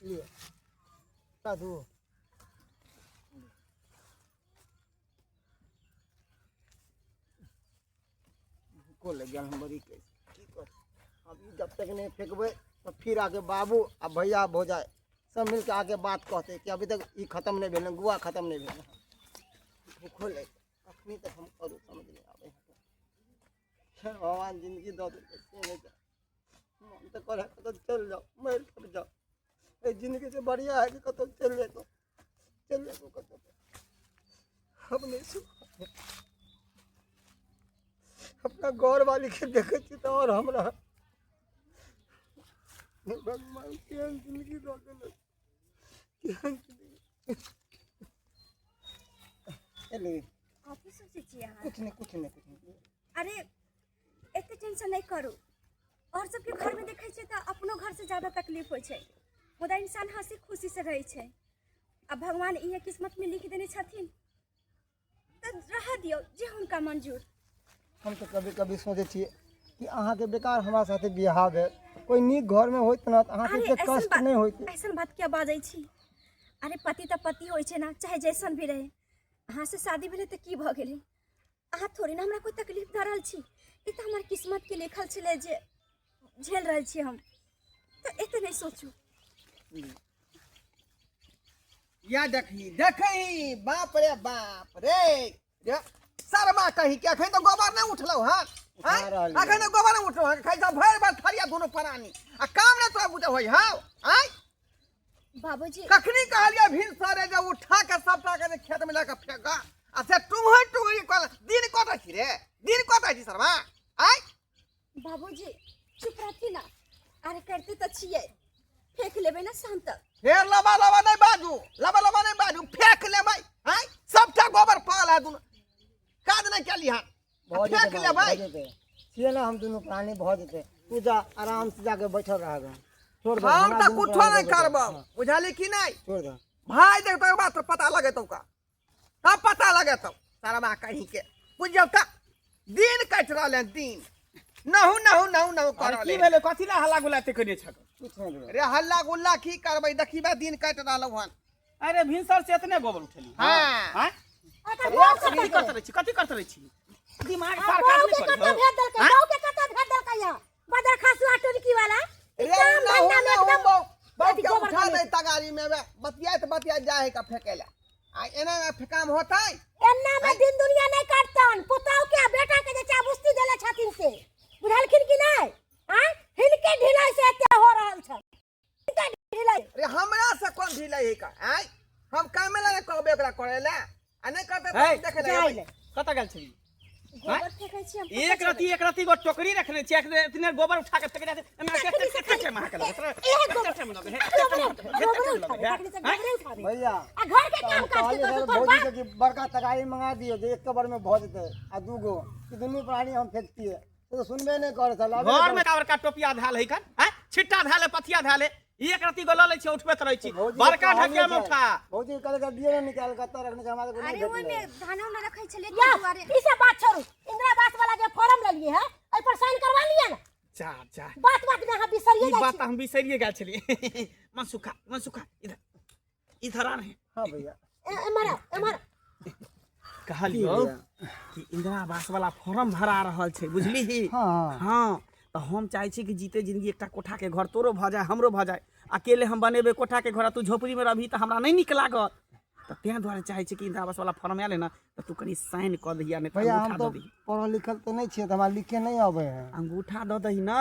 लिअ साधु। भूखो लग गेल हम बड़ी। की कर अब ई? जब तक नहीं फेंकबै तऽ फिर आके बाबू आ भैया भौजाइ सब मिलके आके बात कहतै कि अभी तक ई खत्म नहि भेल, गुआ खत्म नहि भेल। भूखो लागि, कखनी तक हम करू, समझ नहि आबै है। भगवान जिंदगी दऽ देलकै से नहि तऽ मन तऽ करे कतहु चलि जाउ, मरि खप जाउ। एहि जिंदगी से बढ़िया है कि कतहु चलि जैतहुँ, चलि जैतहुँ कतहु। हम नहि सुख अपना घरवाली के देखै छी तऽ आओर हमरा, हे भगवान, केहन जिंदगी दऽ देलक, केहन जिंदगी। एलै। कथी सोचै छियै अहाँ? कुछ नहि, कुछ नहि, कुछ नहि। अरे एते टेंशन नहि करू। और सबके घरमे देखै छियै तऽ अपनो घरसँ ज्यादा तकलीफ होइ छै, मुदा इंसान हँसी खुशीसँ रहै छै। आ भगवान इहे किस्मतमे लिख देने छथिन तऽ रहऽ दियौ, जे हुनका मंजूर। हम तऽ कभी कभी सोचै छियै कि अहाँके बेकार हमरा साथे बियाह भेल। कोइ नीक घरमे होइत ने तऽ अहाँके अरे एते ऐसन कष्ट बात नहि होइत। ऐसन बात किया बाजै छी? अरे पति तऽ पति होइ छै ने, चाहे जैसन भी रहे। अहाँ से शादी भेलै तऽ की भऽ गेलै? अहाँ थोड़े ने हमरा कोइ तकलीफ दऽ रहल छी। ई तऽ हमर किस्मतके लिखल छलै जे झेल रहल छी हम। तऽ एते नहि सोचू। या देखही, देखही, बाप रे बाप रे रे, शर्मा कही के अखन तऽ गोबर नहि उठलौ हन। उठा आँय? रहलियै। अखन तऽ गोबर नहि उठलौ हन, खाइ सब भरि भरि थरिया दुनू प्राणी आ काम नहि तोरा बुझे होइ हौ। आँय? बाबूजी, कखनी कहलियै भिनसरे जे उठा के सबटा के जे खेत में जाके फेंक, आ से टुहई टुहई कर दिन कटै छी रे, दिन कटै छी शर्मा। आँय? बाबूजी, चुप रहती ना। अरे करते तऽ छियै, फेंक लेबै ना शाम तक। फेर लबा लबा नहि बाजू, लबा लबा नहि बाजू। फेंक लेबै? आँय, सबटा गोबर पाल है, दुनू काज नहि केली हन। भऽ जेतै फेंक बाबू, लेबै। भऽ जेतै। छियै ने हम दुनू प्राणी, भऽ जेतै। तू जा, आराम से जाके बैठल रहब, छोड़ दे। हम हमरा तऽ दुनू कुछो प्राणी नहि के बैठल। करबौ। हाँ, बुझली कि नहि? छोड़ दे। भाय देखतौ एक बात तऽ पता लगेतौ का, तब पता लगेतौ सरबा कहीं के। बुझियौ तऽ दिन कटि रहल है, दिन नहु नहु नहु नहु कर अरे रहल की है। भेलै? कथी ला हल्ला गुल्ला एते कने छक? कुछ नहि भेलै। रे हल्ला गुल्ला की करबै, देखिबे दिन कटि रहल हन। अरे भिनसर से एतने गोबर उठेली? हाँ। आँय? एकर बहू के कथी करते रहै छी, कथी करते रहै छी? दिमाग आ पार बहू काज के नहि कतऽ करै भेज देलकै? आँय? बहू के कतऽ भेज देलकै? यहाँ बदर खासुआ टुनकी वाला ई रे काम नहु धंधा में नहु एकदम बौ बौ अथी के गोबर उठा कमे। दे तगारी में, वे बतियाइत बतियाइत जाए है का फेंके ला, आ एना में फेकाम होतै? एन्ना में दिन दुनिया नहीं काटतन। पुतहु के आ बेटा के जे चाबुस्ती देले छथिन से बुझलखिन कि नहीं? आँय, हिनके ढिलाई से एते हो रहल छै, हिनके ढिलाई। रे हमरा से कोन ढिलाई है का? आँय, हम कामे ला नहि कहबै ओकरा करे ला, आ नहि करतै तऽ है, देखे ला जाय एबै। ले। कतऽ गेल छली? गोबर फेंकै छी हम। एक रति, एक रति गो टोकरी रखने छियै, एतने गोबर उठा के फेंक जाय छै। एमे तखनी से कते कते टाइम अहाँके लगत? एहे कते गोबर टाइम लगत? कते टाइम लगत? कते गोबरे टाइम उठाबे, लगत? तखनी से गोबरे उठाबे। भैया, आ घर के तऽ काम हम काज के कहलियै करतौ सर तोहर भौजी बाप। के कि बड़का तगारी मंगा दियौ जे एक बार में भऽ जेतै आ दूगो कि दुनू प्राणी हम फेंकतियै, ओ तऽ सुनबे नहि करै छल। घर में का बड़का टोपिया धैल है कन? हैं, छिट्टा धैल है, पथिया धैल है, एक रति गो लऽ लै छी, उठबैत रहै छी। बड़का ढकिया में उठा। भौजी के कहले दियौ ने निकाल, कतऽ रखने छै, हमरा तऽ अरे नहि ओहिमे भेटलै। धान उन रखै छलियै या ताहि दुआरे। ई सब बात छोड़ू, इंदिरा आवास वाला जे फॉर्म लेलिए है एहि पर साइन करवा लिए ना? जा जा। बात बात में अहाँ बिसरिए ई जाइ बात छी। तऽ हम बिसरिए गेल छलियै। मनसुखा, मनसुखा, इधर इधर आ रहे। हाँ भैया। एम्हर आउ, एम्हर। कहलियौ भैया? कि इंदिरा आवास वाला फॉर्म भरा रहल छै, बुझलिही? हाँ। हाँ, तऽ हम चाहै छी कि जीते जिंदगी एकटा कोठाके घर तोरो भऽ जाय, हमरो भऽ जाय। अकेले हम बनेबै कोठाके घर आ तू झोपड़ीमे रहबही तऽ हमरा नहि नीक लागत। तऽ ताहि दुआरे चाहै छी कि इंदिरा आवास वाला फॉर्म आयल है ने तऽ तू कनि साइन कऽ दही आ नहि तऽ भैया, हम अंगूठा दऽ तऽ दही। पढ़ल लिखल तऽ नहि छियै, तऽ हमरा लिखे नहि अबै है। अंगूठा दऽ दही ने।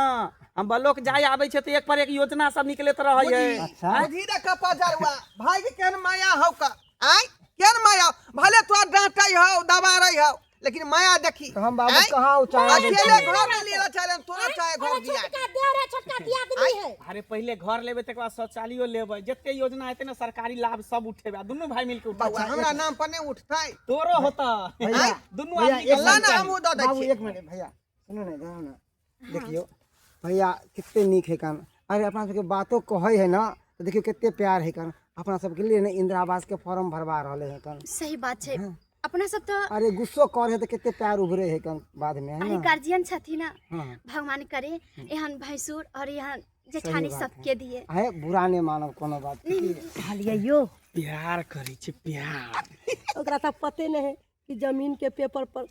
हम ब्लॉक जाय आबै छै तऽ एक पर एक योजना सब निकलैत रहै है। अच्छा। बुझी रे कपजरुआ, भाई के केहन माया हौ का? आँय, केहन माया? भले तोरा डांटै हौ, दबारै हौ, लेकिन माया देखी। तऽ हम बाबू आँय? कहाँ उचारा दै अकेले छियै? घर नहि लिअ चाहे तोरा, चाहे घर अरे दिया। छोटका देवर है, छोटका दियादनी है। अरे पहिले घर लेबै, तकर बाद शौचालयो लेबै, जते योजना हेतै ने सरकारी लाभ सब उठेबै आ दुनू भाई मिलके बौआ, उठेबै। हमरा नाम पर नहि उठतै? तोरो होता। भैया, दुनू भैया, आदमी के एक ला मिनट। ने, हमहूँ दऽ दै बाबू, छियै। एक मिनट भैया, सुनू ने, देखू ने, देखियौ भैया कते नीक है कान। अरे अपना सबके बातो कहै है ना तऽ देखियौ कते प्यार है कान अपना सबके लिए ने। इंदिरा आवास के फॉर्म भरवा रहले है कान। सही बात छै, अपना सब तऽ अरे गुस्सो करे है तऽ कते प्यार उभरे है कान बाद में, है अरे ना? गार्जियन छथिन ना। हाँ। भगवान करे एहन भैंसुर और एहन जेठानी सही बात सबके दिए। अहे बुरा नहि मानब कोनो बात की। कहलियै यौ प्यार करै छै प्यार। ओकरा तऽ पते नहि है कि जमीन के पेपर पर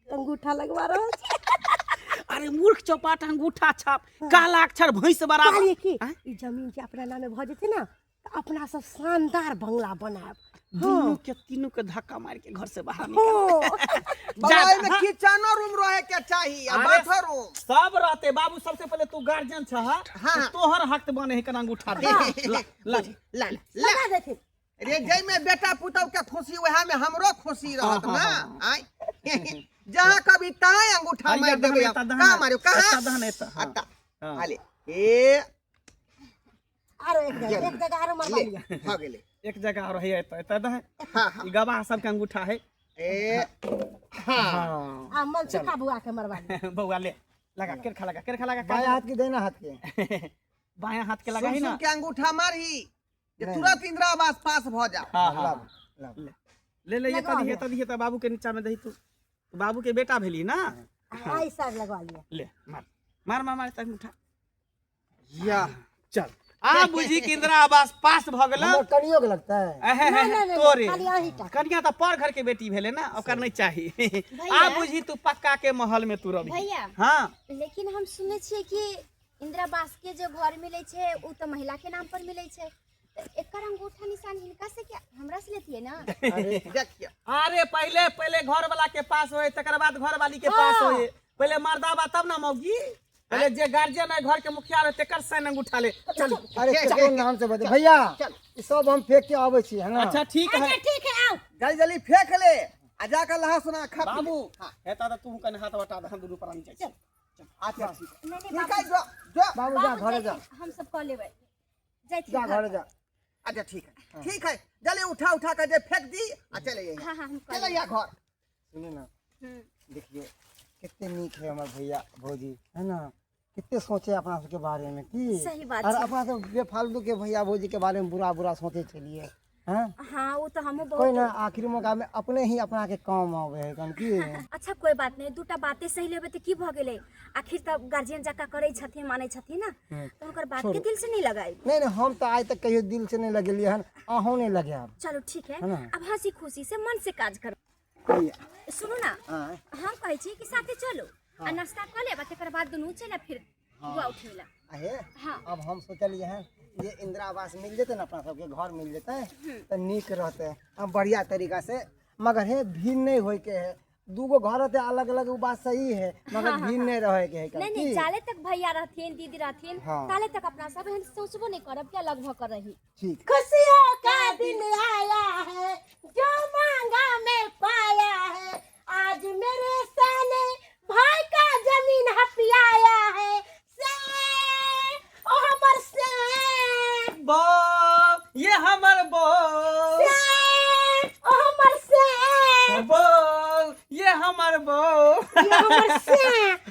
अंगूठा लगवा रहल छै। अरे मूर्ख चौपाट, अंगूठा छाप काला अक्षर भैंस बराबर। कहलियै कि आँय? ई जमीन जे अपना नामे भऽ जेतै ने तऽ अपना सब शानदार बंगला बनायब। दुनू के तीनू के धक्का मार के घर से बाहर निकाल। हो बाबा, एहिमे किचनो रूम रहे के चाही आ अरे, बाथरूम सब रहते बाबू। सबसे पहले तू गार्जियन छह। हाँ। तो तोहर हक बने है कना अंगूठा दे। ला ला ला ला लगा देथिन। रे, जाहिमे बेटा पुतहु के खुशी वएह में हमरो खुशी रहत हाँ, ना। हाँ, आय जहाँ कभी तहाँ अंगूठा हाँ, मार ये देबै। दहन हम। एता, दहन कहाँ मारू एता, कहाँ? दहन एता, हाँ। अता हाँ। हाले ए आरो एक जगह, एक जगह आरो मरवा ले लिअ। भऽ गेलै। एक जगह और है, एता एता दहन। हाँ हाँ ई गवाह सबके अंगूठा है। ए हाँ। हाँ। आ मन सुखा बुआ के मरवा लिअ। बउआ ले लगा, केरखा लगा, केरखा लगा। बाएं हाथ की देना हाथ के बायां हाथ के लगा ही सुन ना। सुन के अंगूठा मारही जे नहीं। तुरंत इंदिरा आवास पास भऽ जा। हाँ हाँ। लाब लाब। ले ले, ये लगवा दिहे लिअ। त दिहे त बाबू के नीचा में दही। तू बाबू के बेटा भेली ना। आ ई साइड लगवा लिअ। ले मार मार मार मार त अंगूठा। या चल आ बुझी कि इंदिरा आवास पास भ गेल। हमर कनियो के लगता है। अहे, नहीं, नहीं, नहीं, तोरे खाली अहीं टा। कनिया तऽ पर घर के बेटी भेले ना, ओकर नहीं चाही। भैया। आ बुझी तू पक्का के महल में तू रही। भैया। हाँ। लेकिन हम सुनै छियै कि इंदिरा आवास के जो घर मिलै छै उ तऽ महिला के नाम पर मिलै छै, तऽ एकर अंगूठा निशान हिनका से क्या हमरा से लेतियै ना? अरे देखियौ। अरे पहले पहले घर वाला के पास होए, तकर बाद घर वाली के पास होए। पहले मर्दा बा तब ना मौगी। पहले जे गार्जियन है, घर के मुखिया रहे, तेकर साइन अंगूठा ले। चल। अरे ककरो नाम से बजे भैया, चल। ई सब हम फेंक के आबै छी है ना। अच्छा ठीक है। अच्छा ठीक है, आओ। जल्दी जल्दी फेंक ले आ जाकर लहा सुना खा पी ले। बाबू हाँ। हेता तऽ तू कने हाथ बटा दे, हम दुनू प्राणी जाइ छी। अच्छा ठीक है। नहीं नहीं। ठीक है, जो जो बाबू जा घरे जा। जाथिन, हम सब कऽ लेबै, जाथिन जा घर। घरे जा। अच्छा ठीक है, ठीक है, जल्दी उठा उठा कर जे फेंक दी आ चले जाइए। हाँ हाँ, हम कऽ चले लेबै। या घर। सुनू ना। हम्म। देखियो कितने नीक है हमर भैया भौजी है ना, कितने सोचे अपना सबके बारे में की। सही बात और छै। अपना सब बेफालतू के भैया भौजी के बारे में बुरा बुरा सोचे छलिए हैं। हाँ वो तो हमहूँ कोई बहुत। ना, आखिरी मौका में अपने ही अपना के काम आवे है कन की। अच्छा कोई बात नहीं, दूटा बाते सही लेबै तऽ की भऽ गेलै? आखिर तऽ गार्जियन जकाँ करै छथिन, मानै छथिन ना, तऽ हुनकर बात के दिल से नहीं लगाई। नहीं नहीं, हम तो आइ तक कहियो दिल से नहीं लगेलिए हन, अहूँ नहीं लगायब। चलो ठीक है। है ना? अब हंसी खुशी से मन से काज करू। सुनू ना। हाँ। हम कहै छी कि साथे चलू आ नाश्ता कऽ लेब आ तकर बाद दुनू चलि फिर गुआ उठबै ला। अहे। हाँ। अब हम सोचलिए हन जे इंदिरा आवास मिल जेतै ना, अपना सबके घर मिल जेतै तऽ नीक रहतै आ बढ़िया तरीका से। मगर हे भीड़ नहीं होय के है, दूगो घर रहते अलग अलग वो बात सही है, मगर भीड़ नहीं रहे के है। नहीं नहीं, की? जाले तक भैया रहथिन, दीदी रहथिन, हाँ। ताले तक अपना सब एहन सोचबो नहीं करब कि अलग भऽ कऽ रही। ठीक। खुशियों का दिन आया है, जो मांगा मैं पाया है, आज मेरे साने भाई का जमीन हथियाया है। से ओ हमर से बो ये हमर बो से ओ हमर से बो ये हमर बो ये हमर से।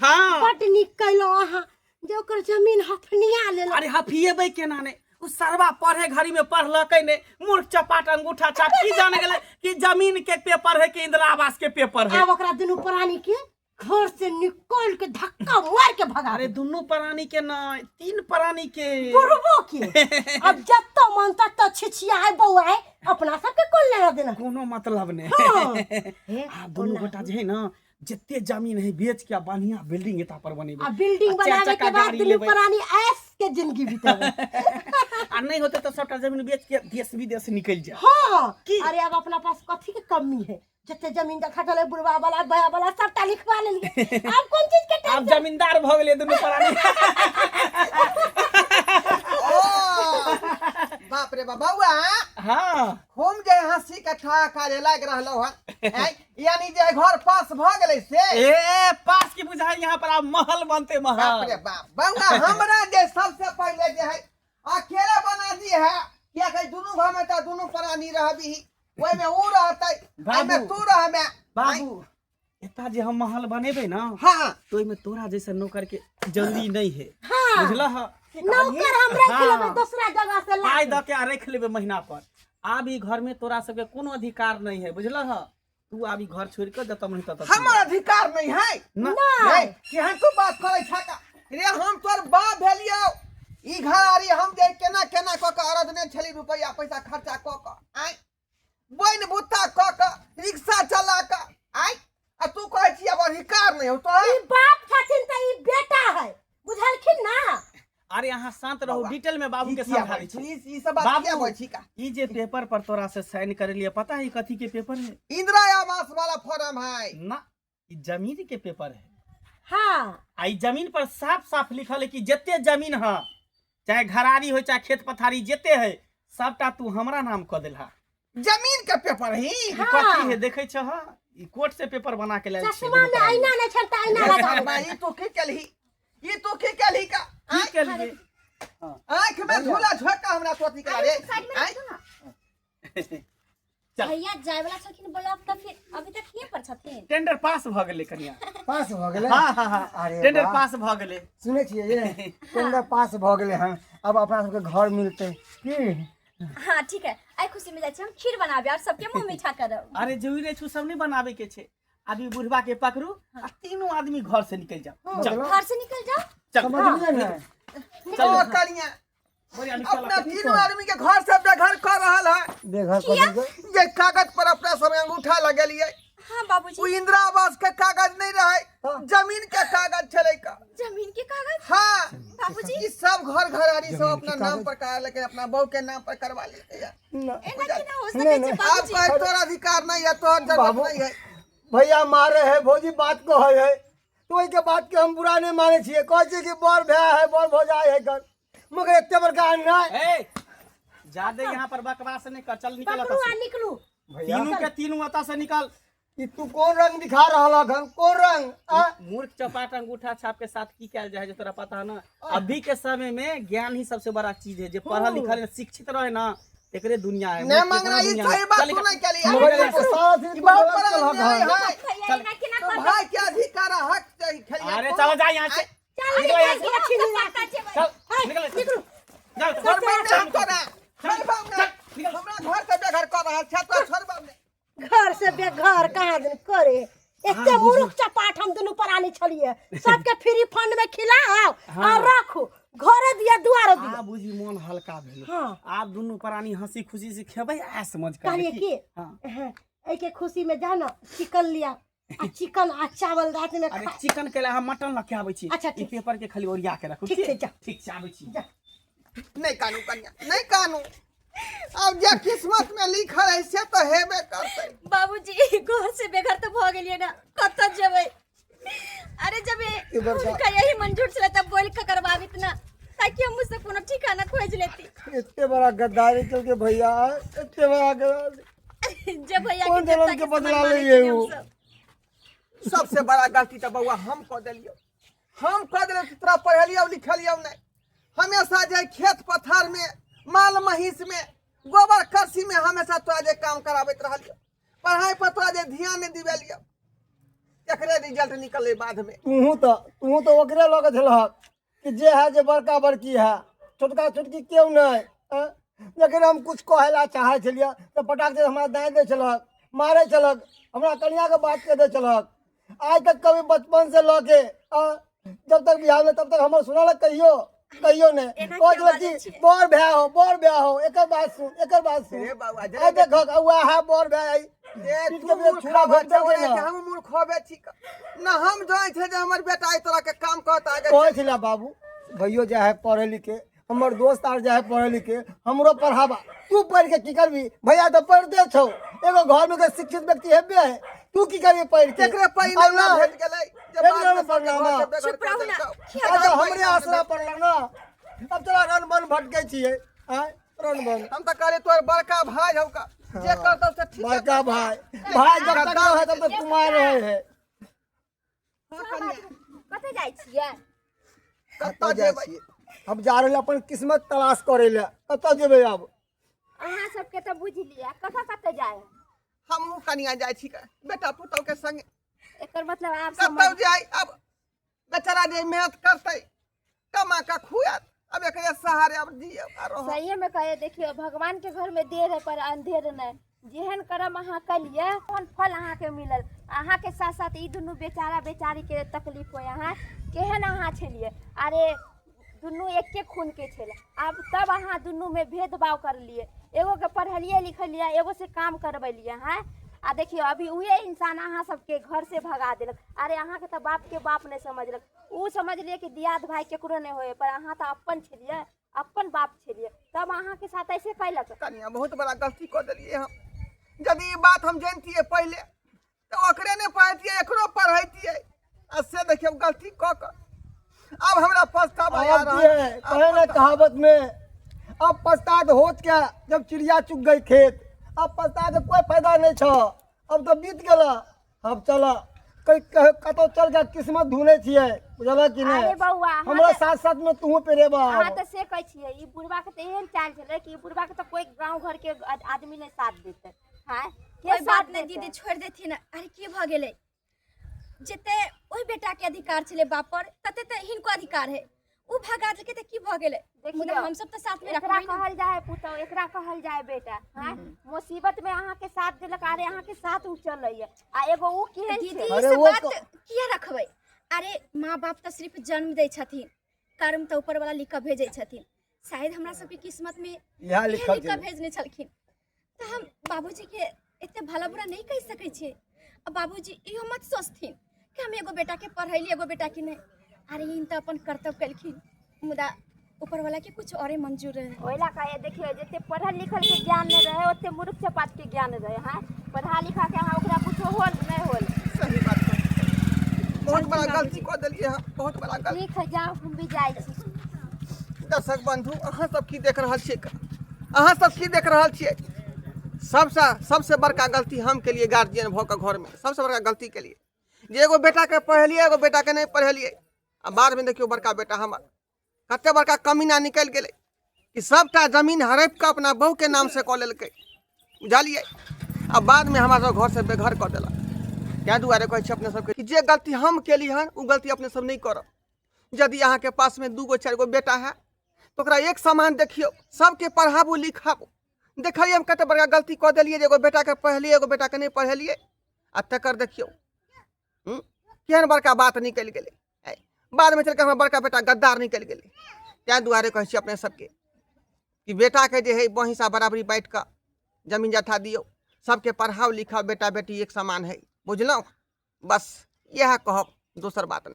हाँ। बड नीक कैलहुँ अहाँ जे ओकर जमीन हथनिया लेलहुँ। अरे हफिएबै केना ने? उ सरवा पढ़े घड़ी में पढ़लकै ने, मूर्ख चपाट अंगूठा छाप की जाने गेलै कि जमीन के पेपर है कि इंदिरा आवास के पेपर है। आब ओकरा दुनू प्राणी के घर से निकल के धक्का मार के भगा। अरे दुनू प्राणी के नहीं, तीन प्राणी के। बुढ़बो के। अब जत्तो मन तत्तो छिछियाए बौआए, अपना सबके कोन लेना देना? कोनो मतलब नहीं। हाँ। हे, आ दुनू गोटा जे है ना, जते जमीन है बेच के आ बढ़िया बिल्डिंग एता पर बनेबै। आ बिल्डिंग आ चारि बनावे चक्का के बाद गाड़ी दुनू लेबै। प्राणी ऐश के जिंदगी बितेबै। आ नहीं होते तो सबटा जमीन बेच के देश विदेश निकल जाए। हाँ। की? अरे अब अपना पास कथी के कमी है? जते जमीन देखा चले बुढ़वा वाला भैया वाला सबटा लिखवा लेलिए, अब कोन चीज के आब जमींदार भऽ गेलै दुनू प्राणी। ओ बाप रे बाप, बउआ। हाँ। हम जे हंसी के ठहाका जे लागि रहलो हन हैं, यानी जे घर पास भऽ गेलै से। ए पास की बुझाई, यहाँ पर आब महल बनते बाप रे महल। बाप, बउआ, हमरा जे सबसे पहिले जे है अकेले बना दी है, किया कि दुनू घर में तऽ दुनू प्राणी रहबी, ओहिमे ऊ रहतै, एहिमे बाबू। तू रहबे। बाबू, एता जे हम महल बनेबै ना, हाँ। तो ओहिमे तोरा जैसे नौकर के जरूरी नहीं है। हाँ। बुझलह? नौकर हम रख हाँ। लेबै दोसरा जगह से ला पाइ के। दऽ के आ रखि लेबै महीना पर। आब ई घर में तोरा सबके कोनो अधिकार नहीं है, बुझलह? तू आब ई घर छोड़ के जतऽ मन ततऽ चलि हमर अधिकार नहीं है? जा। ना। नहीं, केहन तू बात करै छा रे? हम तोर बाप भेलियौ। ई घरारी हम जे केना केना कऽ कऽ अरदने छली रुपैआ पैसा खर्चा कऽ कऽ आँय बनि बुत्ता कऽ कऽ रिक्शा चला कऽ आँय आ तू कहै छी आब अधिकार नहि हौ तोरा ई बाप छथिन तऽ ई बेटा है बुझलखिन ना अरे अहाँ शांत रहू बाबा, डिटेल में बाबू ई के किया समझा बजै दै छी? छी ई ई सब बात किया बाबू बजै छी का ई जे पेपर पर तोरा से साइन करेलिए पता है कथी के पेपर है इंदिरा आवास वाला फॉर्म है ना ई जमीन के पेपर है हाँ आ ई जमीन पर साफ साफ लिखल है कि जते जमीन है चाहे घरारी हो चाहे खेत पथारी जते है सबटा तू हमरा नाम कऽ देलहा जमीन के पेपर ही ई हाँ। कथी है देखै छह ई कोर्ट से पेपर बना के लायल छियै चश्मा दुनू में प्राणी। आईना नहीं छल तऽ आईना लगा अरे भाई, ई तू की केलही ई तू की केलही का की केलियै आँख में धूला झोंका हमरा सोची करा रे साइड में आँय? रख दो ना चल। भैया जाय वाला छलखिन ब्लॉक तऽ फिर अभी तक हिये पर छथिन टेंडर पास भऽ गेलै कनिया पास भऽ गेलै हाँ हाँ हाँ अरे टेंडर वाह। पास भऽ गेलै सुनै छियै ये टेंडर पास भऽ गेलै हँ अब अपना सबके घर मिलतै की हाँ ठीक है आई खुशी में जाइ छी हम खीर बनाबे और सबके मुंह मीठा करब अरे जरूरी नहि छै सब नहि बनाबे के छै अभी बुढ़वा के पकड़ू आ तीनों आदमी घर से निकल जाओ चल घर से निकल जाओ चल समझलियै ने ओ कनिया बढ़िया निकल अपना तीनों आदमी के घर से बेघर कर रहल है बेघर कऽ देलकै जे कागज पर अपना सब अंगूठा लगेलिए हाँ बाबूजी उ इंदिरा आवास के कागज नहीं रहे हाँ। जमीन के कागज छलै का जमीन के कागज हाँ बाबूजी ई सब घर घरारी सब जमीन अपना के नाम कागज? पर करा लेकिन अपना बहू के नाम पर करवा लेते है ना। एना केना हो नहीं, सकै छै नहीं। अब बाबूजी कहे तोर अधिकार नहीं है तोहर जरूरत बाबू। नहीं है भैया मारे है भौजी बात कहै है तऽ ओहिके बातके हम बुरा नहि मानै छियै कहै छियै कि बड़ भाय है बड़ भौजाइ है कर मगर एते बड़का अन्याय ए ज्यादा यहाँ पर बकवास नहीं कर चल निकल पकड़ू एतऽ आ से। निकलू भैया तीनू के तीनू एतऽ से निकल ई तू कोन रंग दिखा रहल हन कोन रंग आ मूर्ख चपाट अंगूठा छाप के साथ की कैल जाए जो तोरा पता है ना अभी के समय में ज्ञान ही सबसे बड़ा चीज है जो पढ़ल लिखल है, शिक्षित रहे ना एकरे दुनिया है नहीं मूर्ख के मांगना कोनो ई दुनिया सही नहीं। बात चल तू निकल। नहीं केली मगर ये तो सारा चीज ई तू बहुत गलत बड़ा केलहक अन्याय हन। है भैया एना केना तो करबै भाई के अधिकार है, हक चाहिए खेलिए अरे चलो जा यहाँ से चल निकलो यहाँ से। निकल छिनी चल निकल निकलू जाओ छोड़ बाप ने हम तोरा छोड़ बाप ने निकल। हमरा घर से बेघर कर रहल छै तो छोड़ बाप ने घर से बेघर कहाँ दिन करे एते मूर्ख चपाट हम दुनू प्राणी छलिए सबके फ्री फंड में खिलाओ आ राखू घरे दिया दुआरे दिया आब बुझी मोन हल्का भेल हाँ। आब दुनू प्राणी हंसी खुशी से खेबै ऐश मौज करबै कहलिए की हाँ। हाँ, एहिके खुशी में जा ना चिकन लिया आ चिकन आ चावल रात में अरे खा चिकन के लिए हम मटन लऽ के आबै छी अच्छा, ई ठीक। पेपर के खाली ओरिया के राखू ठीक छै, जा। ठीक छै आबै छी जा। नहीं कानू कन्या नहीं कानू अब जे किस्मत में लिखल है से तो हेबे करतै बाबूजी घर से बेघर तऽ भऽ गेलियै ने कतऽ जेबै अरे जब ई बड़का- हुनका यही मंजूर छलै तब बोल के करबाबित ना ताकि हम मुझसे कोनो ठिकाना खोज लेती एते बड़ा गद्दारी केलकै भैया एते बड़ा गद्दारी जब भैया कोन के जनम देवता के के बदला समान मानै लैये छलियै उ? हमसब। सबसे बड़ा गलती तो बउआ हम कऽ देलियौ हम कऽ देलियौ तऽ तोरा पढ़ेलियौ लिखेलियौ नहि हमेशा जे खेत पथार में माल महींस में गोबर करसी में हमेशा तोरा जे काम कराबैत रहलियौ पढ़ाई पर तोरा जे ध्यान नहि दिवेलियौ एकरे रिजल्ट निकललै बाद में तूहू तऽ ओकरे लऽ कऽ छलहक कि जे है जे बड़का बड़की है छोटका छोटकी केओ नहि आँय? जखन हम किछु कहै लए चाहै छलियै तऽ पटाक से हमरा दाँइ दै छलहक मारै छलहक हमरा कनिआँके बात कहि दै छलहक आइ तक कभी बचपन से लऽ के आँय, जब तक बियाह भेल तब तक हमर सुनलक कहियो कहियो नहि एना कहै किया छलक बाजै कि छियै? बड़ भाय हो बड़ भाय हो एकर बात सुन एकर बात सुन रे बाबा, जे- आइ देखक वएह है बड़ भाय जे पीठ तू के मूर्ख छुरा होबे घोंपि देलकै छै, ने। हम मूर्ख होबे छी न हम जानै छै जे हमर बेटा एहि तरह के काम करत आगे कहै छलै बाबू भैयो जाइ है पढ़े लिखे हमर दोस्त आर जाइ है पढ़े लिखे हमरो पढ़ाबा तू पढ़ के की करबी भैया तऽ पढ़ते छौ एगो घर में के शिक्षित व्यक्ति हेबे है तू की करबी पढ़ के एकरे परिणाम आइ ना, भेट गेलै जे भेट बाद गेलै में सबके परिणाम। घर से बेघर चुप रहू ना। कर देलकौ। आइ तऽ हमरे आसरा पड़ल ना अब तोरा रन बन भटकै छियै आँय रन बन हम तऽ कहलियै तोहर बड़का भाय हौ का जे करतौ से ठीक बड़का भाय भाय जब तक रहे तब तक कुमार रहे है कतऽ जाइ छियै कतऽ जेबै हम जा रहल अपन किस्मत तलाश करे ले कतऽ जेबै आब अहाँ सबके तऽ बुझि लिअ कतऽ कतऽ जाय हमहूँ कनिया जाइ छी बेटा पुतहु के संगे एकर मतलब आब कतौ जाइ अब बेचारा जे मेहनत करतै कमा कऽ खुआत अब एकरे सहारे अब जियब आ रहब सहिए में कहे देखियो भगवान के घर में देर है पर अंधेर नहीं जेहन कर्म अहाँ कलिए ओहन फल अहाँके मिलल अहाँके साथ साथ ई दुनू बेचारा बेचारी के तकलीफ होय अहाँ केहन अहाँ छलिए अरे दुनू एके खूनके छलै। आब तब अहाँ दुनूमे भेदभाव करलियै, एगोके पढ़लियै लिखलियै, एगो से काम करबेलियै। हँ, आ देखियौ अभी उहे इंसान अहाँ सबके घर से भगा देलक। अरे अहाँके तऽ बापके बाप नहि समझलक, ओ समझलियै कि दियाद भाय केकरो नहि होय, पर अहाँ तऽ अपन छलियै, अपन बाप छलियै, तब अहाँके साथ ऐसे कैलक। कनिया बहुत बड़ा गलती कऽ देलियै हम। यदि ई बात हम जनतियै पहिले तऽ ओकरे नहि पढ़ैतियै, एकरो पढ़ैतियै। आ से देखियौ गलती कऽ कऽ आब हमरा पछतावा आ अब रहल की है, कहे ना कहावत में, अब पछतात होत क्या जब चिड़िया चुग गई खेत। अब पछता के कोई फायदा नहीं छ, अब तो बीत गेला। अब चल कहीं कतौ चल के किस्मत ढूंढे छियै, बुझल कि अरे नहीं? बौआ, अहाँ हमरा तऽ- साथ साथ में तू पेरेबा। अहाँ तऽ से कहै छियै, ई बुढ़वा के तऽ एहन चाल छलै कि ई बुढ़वा के तऽ कोई गाँव घर के आदमी नहि साथ देतै। हाँ, के कोई साथ बात नहि देतै? दीदी, छोड़ि देथिन। अरे की भऽ गेलै? जते ओहि बेटा के अधिकार छलै बाप पर, तते तऽ हिनको अधिकार है। ओ भगा देलकै तऽ की भऽ गेलै? देखियौ, मुदा हमसब तऽ साथ मे एकरा रखबै ने। कहल जाय है पुतहु, एकरा कहल जाय बेटा। हाँ, मुसीबत में अहाँ के साथ देलक, अरे अहाँ के साथ उ चलैया, आ एगो उ केहन दीदी छै? ई अरे सब वो बात किया रखबै? अरे माँ बाप तऽ सिर्फ जन्म दै छथिन, कर्म तऽ ऊपर वाला लिख कऽ भेजै छथिन। शायद हमरा सबके किस्मत में इएह इएह लिखल लिख कऽ छै। भेजने छलखिन, तऽ हम बाबूजीके एते भला बुरा नहि कहि सकै छियै। आ बाबूजी इहो मत सोचथिन कि हम एगो बेटाके पढ़ैली, एगो बेटाके नहि। अरे इन तऽ अपन कर्तव्य केलखिन, मुदा ऊपर वाला के कुछ औरे मंजूर रहे। ओहि लए कहे देखियौ, जते पढ़ल लिखल के ज्ञान नहि रहे, ओते मूर्ख चपाट के ज्ञान रहे। हाँ, पढ़ा लिखा के अहाँ ओकरा कुछो होल नहि होल। सही बात कहै। बहुत बड़ा गलती कऽ देलियै हम, बहुत बड़ा गलती। ठीक है, जाउ, हम भी जाइ छी। दर्शक बंधु, अहाँ सब की देख रहल छियै? अहाँ सब की देख रहल छियै? सबसँ सबसँ बड़का गलती हम केलियै गार्जियन भऽ कऽ घरमे। सबसँ बड़का गलती केलियै जे एगो बेटाके पढ़ेलियै, एगो बेटाके नहि पढ़ेलियै। आ बादमे देखियौ बड़का बेटा हमर कते बड़का कमीना निकलि गेलै कि सबटा जमीन हड़पि कऽ अपना बहुके नामसँ कऽ लेलकै, बुझलियै? आ बादमे हमरा सब घरसँ बेघर कऽ देलक। ताहि दुआरे कहै छी अपने सबके कि जे गलती हम केली हन ओ गलती अपने सब नहि करब। यदि अहाँके पासमे 2 गो 4 गो बेटा है तऽ ओकरा एक समान देखियौ, सबके पढ़ाबू लिखाबू। देखलियै हम कते बड़का गलती कऽ देलियै जे एगो बेटाके पढ़ेलियै, एगो बेटाके नहि पढ़ेलियै। आ तकर देखियौ केहन बड़का बात निकलि गेलै। बादमे चलि कऽ हमर बड़का बेटा गद्दार निकलि गेलै। ताहि दुआरे कहै छी अपने सबके कि बेटाके जे हइ बहिंसा बराबरी बाँटि कऽ जमीन जथा दियौ, सबके पढ़ाउ लिखाउ, बेटा बेटी एक समान हइ, बुझलहुँ? बस इएह कहब, दोसर बात नहि।